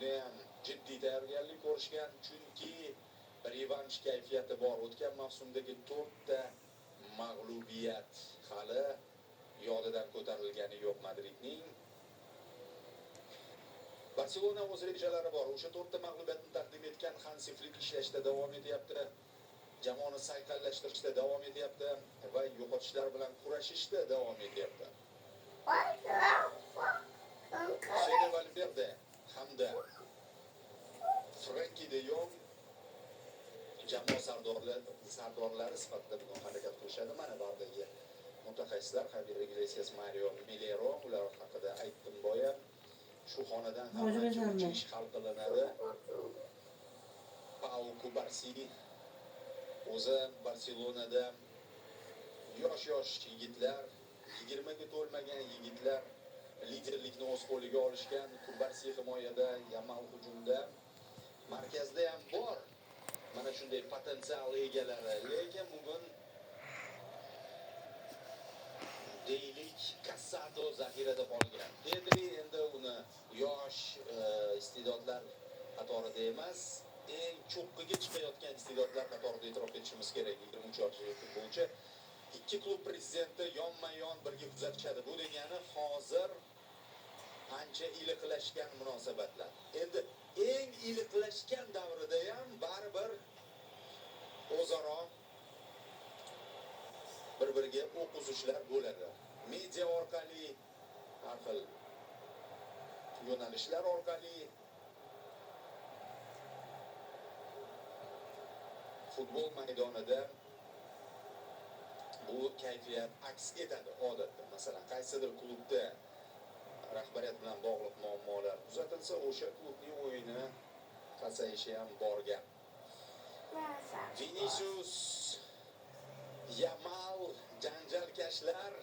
Juda ham jiddiy tayyorgarlik ko'rishgan, chunki revansh kayfiyati bor. O'tgan mavsumdagi 4 ta mag'lubiyat hali yodidan ko'tarilgani yo'q Madridning. Barselona o'z rejalari bor. O'sha 4 ta mag'lubiyatni taqdim etgan Hansi Flik ishlashda davom etyapti. Jamoani sayqallashtirishda davom etyapti va yo'qotishlar bilan kurashishda davom etyapti. Fede Valverde hamda Frenkie de Jong jamoa sardorlari sifatida bugun harakat qilishadi. Mana VARdagi mutaxassislar Xavier Iglesias, Mario Melero, ular haqida aytdim boya. Shu xonadan ham Hozir ancha muncha bilamiz. ish hal qilinadi. Pau Kubarsi o'zi Barselonada yosh-yosh yigitlar, 20 ga to'lmagan yigitlar liderlikni o'z qo'liga olishgan. Kubarsi himoyada, Yamal hujumda. Markazda ham bor mana shunday potensial egalari, lekin bugun deylik Casado zaxirada qolgan. Pedri endi uni yosh iste'dodlar qatorida emas, eng cho'qqiga chiqayotgan iste'dodlar qatorida e'tirof etishimiz kerak. 23 yoshli futbolchi. Ikki klub prezidenti yonma-yon birga kuzatishadi. Bu degani hozir ancha iliqlashgan munosabatlar. Endi eng iliqlashgan davrida ham baribir o'zaro bir-biriga o'q uzishlar bo'ladi. Media orqali, har xil yo'nalishlar orqali futbol maydonida bu kayfiyat aks etadi odatda. Masalan, qaysidir klubda rahbariyat bilan bog'liq muammolar kuzatilsa, o'sha klubning o'yini pasayishi ham bor gap. Vinicius, Yamal, janjalkashlar,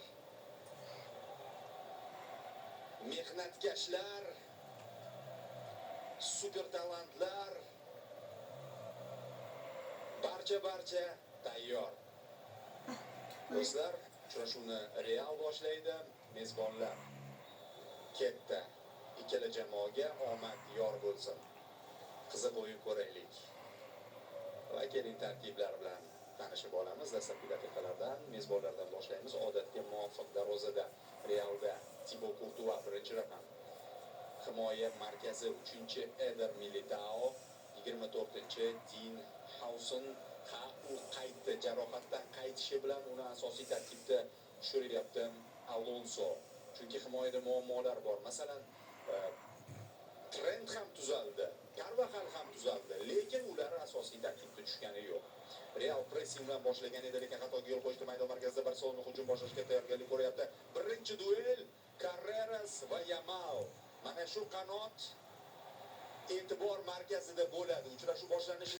mehnatkashlar, super talantlar, barcha tayyor. Do'stlar, uchrashuvni Real boshlaydi, mezbonlar ketdi. Ikkala jamoaga omad yor bo'lsin. Qiziq o'yin ko'raylik. Va keling, tarkiblar bilan tanishib olamiz. Dastlabki daqiqalardan mezbonlardan boshlaymiz. Odatga muvofiq darvozada Realda Tibo Kurtua, birinchi raqam. Himoya markazi 3-chi Eder Militao, 24-chi Din Hausen. Ha, u qaytdi, jarohatdan qaytishi bilan uni asosiy tarkibda tushiryapti Alonso. Chunki himoyada muammolar bor. Masalan, Trent ham tuzaldi, Carvajal ham tuzaldi, lekin ular asosiy tarkibda tushgani yo'q. Real pressing bilan boshlagan edi, lekin xatoga yo'l qo'yishdi. Maydon markazida Barselona hujum boshlashga tayyorgarlik ko'ryapti. Birinchi duel Carreras va Yamal. Mana shu qanot e'tibor markazida bo'ladi. Uchrashuv boshlanishi